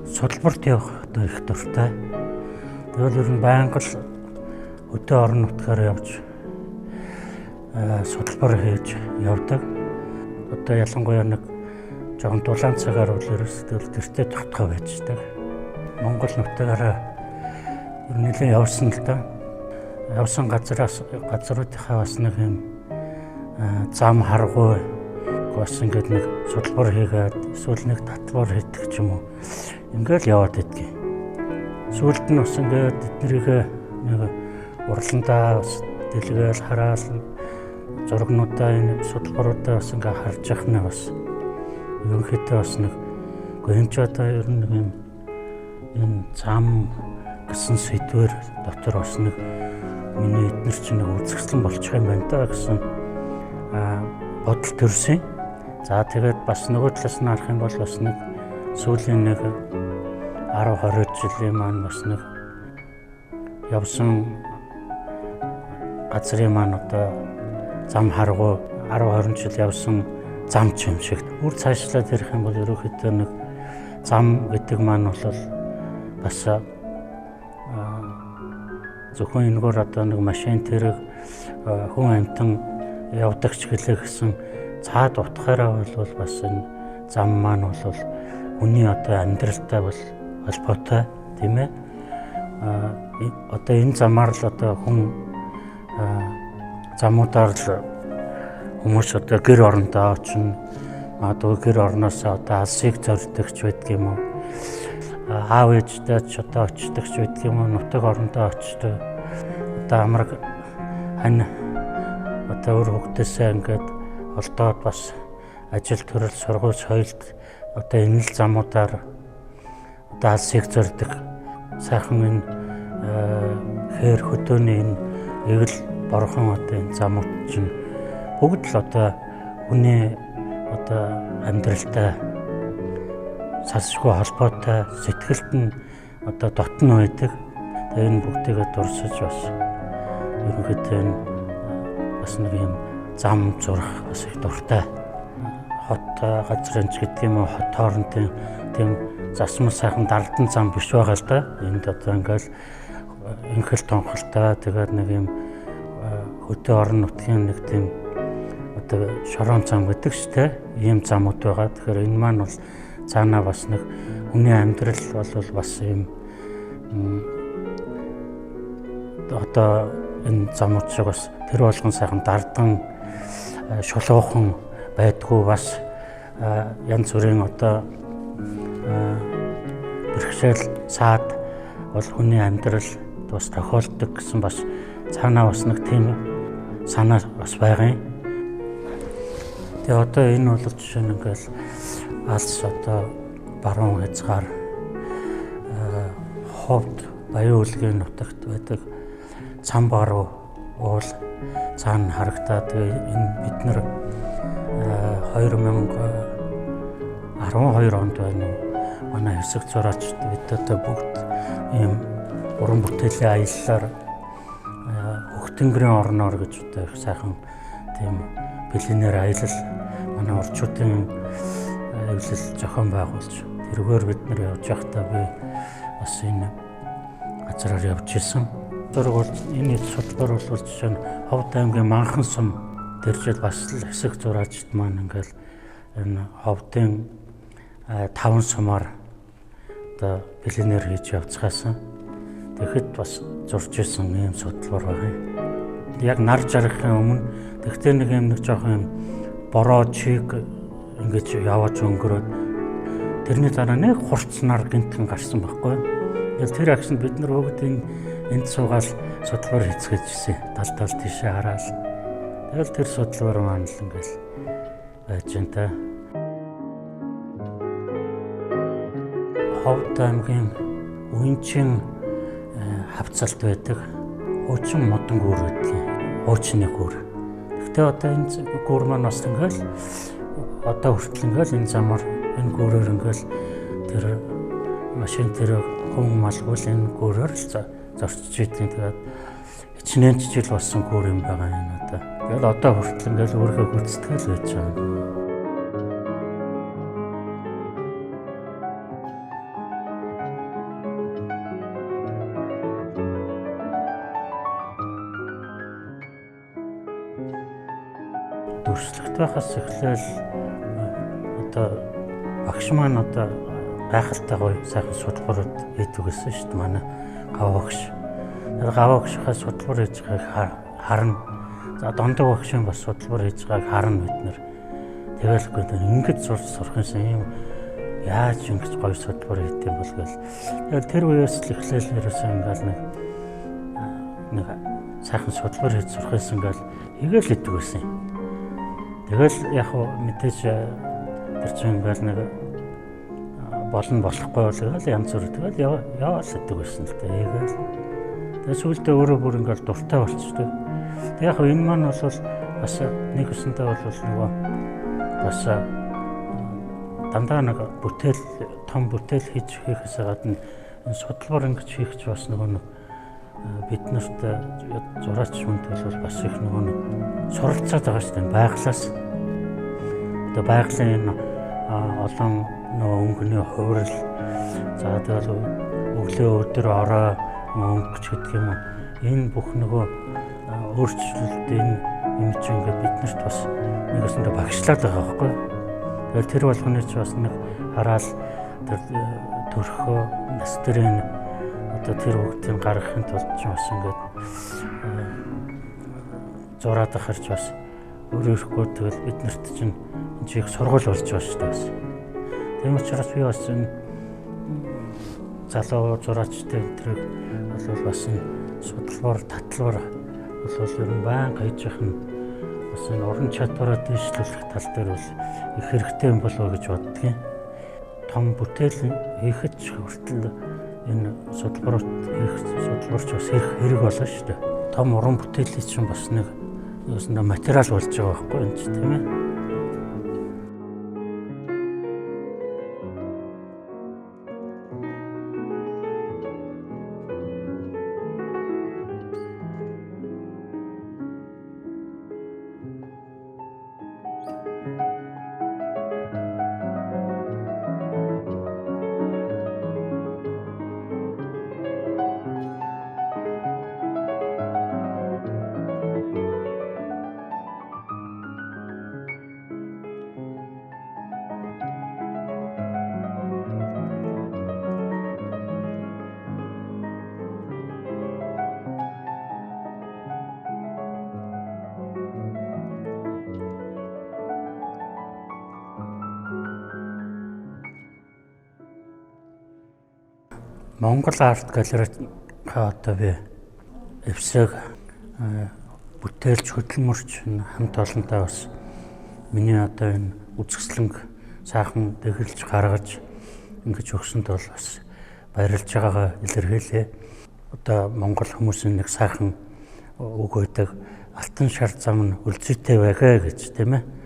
Судалбарт явах одоо их дуртай. Тэгэл ер нь байнга л өдөө орон нутгаар явж судалбар хийж явдаг. Одоо ялангуяа нэг жоохон дулаан цагаар бол ерөөсөө тэртээ тогтхоо байждаг. Монгол нутгаараа ер нь нэлээд явсан л да. Явсан газраас газруудынхаа бас нэг юм зам харгуй бас ингээд нэг судалбар хийгээд эсвэл нэг татвар хийдэг ч юм уу. Ингээл яваад идэгий. Сүүлд нь бас ингээд эднэрийг нэг урландаа бас дэлгээл хараал зургнуудаа энэ судалбаруудаа бас ингээ харж явах нь бас ерөнхийдөө бас нэг юм ч одоо ер нь нэг юм энэ зам гэсэн сэдвэр дотор бас нэг миний эднэр чинь нэг үзэсгэлэн болчих юм байна да гэсэн бодол төрсөн. За тэгээд бас нөгөө талаас нь харах юм бол бас нэг сүүлийн нэг 10 20 жилийн маань бас нэг явсан газрын маань одоо зам харгуй 10 20 жил явсан зам ч юм шиг. Үр цаашлаад ярих юм бол ерөнхийдөө нэг зам гэдэг маань бол бас зөвхөн энэгээр одоо нэг машин тэрэг хүн амьтан явдаг ч гэлээ гэсэн цаад утгаараа бол бас энэ зам маань бол хүний одоо амьдралтай бол холбоотой, тийм ээ. Одоо энэ замаар л одоо хүн замуудаар л хүмүүс одоо гэр орондоо очино. Магадгүй гэр орноосоо одоо алсыг зорддог ч байдаг юм уу. Аав ээжтэй ч одоо очдог ч байдаг юм уу. Нутаг орондоо очдог. Одоо амраг хань одоо өөр хүүхдээсээ ингээд олдоод бас ажил төрөл сургууль соёлд одоо энэ л замуудаар одоо алсыг зорддог. Сайхан энэ хээр хөдөөний энэ эгэл борхон одоо энэ замууд чинь бүгд л одоо хүний одоо амьдралтай салшгүй холбоотой, сэтгэлд нь одоо дотн байдаг. Тэгээ энэ бүгдийгээ дурсаж бас ерөнхийдөө энэ бас нэг юм зам зурах бас их дуртай. Хот газрын ч гэдэг юм уу, хот хоорондын тийм засмал сайхан дардан зам биш байгаа л да. Энд одоо ингээл инхэл тонхолтой тэгээд нэг юм хөдөө орон нутгийн нэг тийм одоо шорон зам гэдэг ч те ийм замууд байгаа. Тэгэхээр энэ маань бол цаанаа бас нэг хүний амьдрал бол бас ийм одоо энэ замууд шиг бас тэр болгон сайхан дардан шулуухан байдгүй, бас янз бүрийн одоо бэрхшээл саад бол хүний амьдрал бас тохиолддог гэсэн бас цаанаа бас нэг тийм санаа бас байгаа юм. Тэгээ одоо энэ бол жишээ нь ингээл алс одоо баруун хязгаар ховд Баян үлгийн нутагт байдаг цам баруу уул цаана харагдаад, тэгээ энэ бид нар 2012 онд байна уу, манай хэсэг зураачд бид одоо бүгд ийм уран бүтээлийн аяллаар Хөх Тэнгэрийн орноор гэж одоо их сайхан тийм пленэр аялал манай орчуудын эвлэл зохион байгуулж тэргээр бид нар явж байхдаа би бас энэ газраар явж исэн. Зураг бол энэ судлаар бол жишээ нь Ховд аймгийн Манхан сум тэр жил бас л хэсэг зураачд маань ингээл энэ Ховдын 5 сумаар одоо пленэр хийж явцгаасан. Тэгэхэд бас зурж исэн ийм судлаар байгаа юм. Яг нар жаргахын өмнө тэгтээ нэг юм нэг жоохон юм бороо чиг ингэж яваж өнгөрөөд тэрний дараа нэг хурцнаар гинтхэн гарсан байхгүй. Тэгэл тэр агшинд бид нар бүгд энэ энд суугаал судлаар хэцгээж ирсэн. Тал тал тийшээ хараал. Тэгэл тэр судлаар маань л ингээл байж энэ та. Ховд аймгийн Үенчин хавцалд байдаг хуучин модон гүр гэдэг. Хуучны гүр. Гэхдээ одоо энэ гүр маань бас ингээл одоо хүртэл ингээл энэ замаар энэ гүрээр ингээл тэр машин тэр хүн малгуул энэ гүрээр л зорчиж идэв. Тэгээд хичнээн ч жил болсон гүр юм байгаа энэ одоо. Тэгэл одоо хүртэл ингээл өөрийнхөө гүйцэтгэл байж байгаа. Туршлагат байхаас эхлээл одоо багш маань одоо гайхалтай гоё сайхан судалбарууд хийдэг гэсэн шүү дээ манай гаваа багш. Тэр гаваа багшийнхаа судалбар хийж байгааг харна. За дондог багшийн бас судалбар хийж байгааг харна бид нэр. Тэгэл үгүй ингэж сурч сурах юмсан юм яаж ингэж гоё судалбар хийх юм бол гэл. Тэгэл тэр үеэс л эхлээл ерөөсөө ингээл нэг сайхан судалбар хийж сурах юмсан гэл хийгээл идэг байсан юм. Тэгэл яг хуу мэдээж тэр чинь ингээл нэг болно болохгүй бол тэгэл янз бүр тэгэл яваал идэг байсан л дээ. Хийгээл. Тэгээ сүүлдээ өөрөө бүр ингээл дуртай болчихдог. Тэг яг энэ маань бол бас нэг өсөндөө бол нөгөө бас дандаа нэг бүтээл том бүтээл хийж хийхээс гадна энэ судалбар ингэж хийх ч бас нөгөө нэг бид нарт зураач хүнд бол бас их нөгөө нэг суралцаад байгаа шүү дээ байглаас. Одоо байгалийн энэ олон нөгөө өнгөний хувирал за тэгэл өглөө өдөр орой өнгө ч гэдэг юм уу. Энэ бүх нөгөө өөрчлөлт энэ юм чинь ингээд бид нарт бас нэг өсөндөө багшлаад байгаа байхгүй. Тэгэл тэр болгоны ч бас нэг хараал тэр төрхөө нас төрийн одоо тэр бүгдийг гаргахын тулд ч бас ингээд зураад ахарч бас өөрөө ирэхгүй тэгэл бид нарт чинь энэ их сургууль болж байгаа шүү дээ бас. Тийм учраас би бас энэ залуу зураачтай энтрийг бол бас энэ судалбар татлбар бол ер нь байнга хийж явах нь бас энэ уран чадвараа дэвшлүүлэх тал дээр бол их хэрэгтэй юм болов уу гэж боддгийн. Том бүтээл хийхэд ч хүртэл энэ судалбарт хийх судалбарч бас хэрэг болно шүү дээ. Том уран бүтээлийн чинь бас нэг юусандаа материал болж байгаа байхгүй энэ ч тийм ээ. Монгол арт галерейд одоо би эвсэг бүтээлч хөдөлмөрч хамт олонтой бас миний одоо энэ үзэсгэлэнг сайхан дэглэж гаргаж ингэж өгсөнд бол бас баярлж байгаагаа илэрхийлье. Одоо Монгол хүмүүсийн нэг сайхан үг өгдөг алтан шар зам нь өлзийтэй байгаа гэж тийм ээ.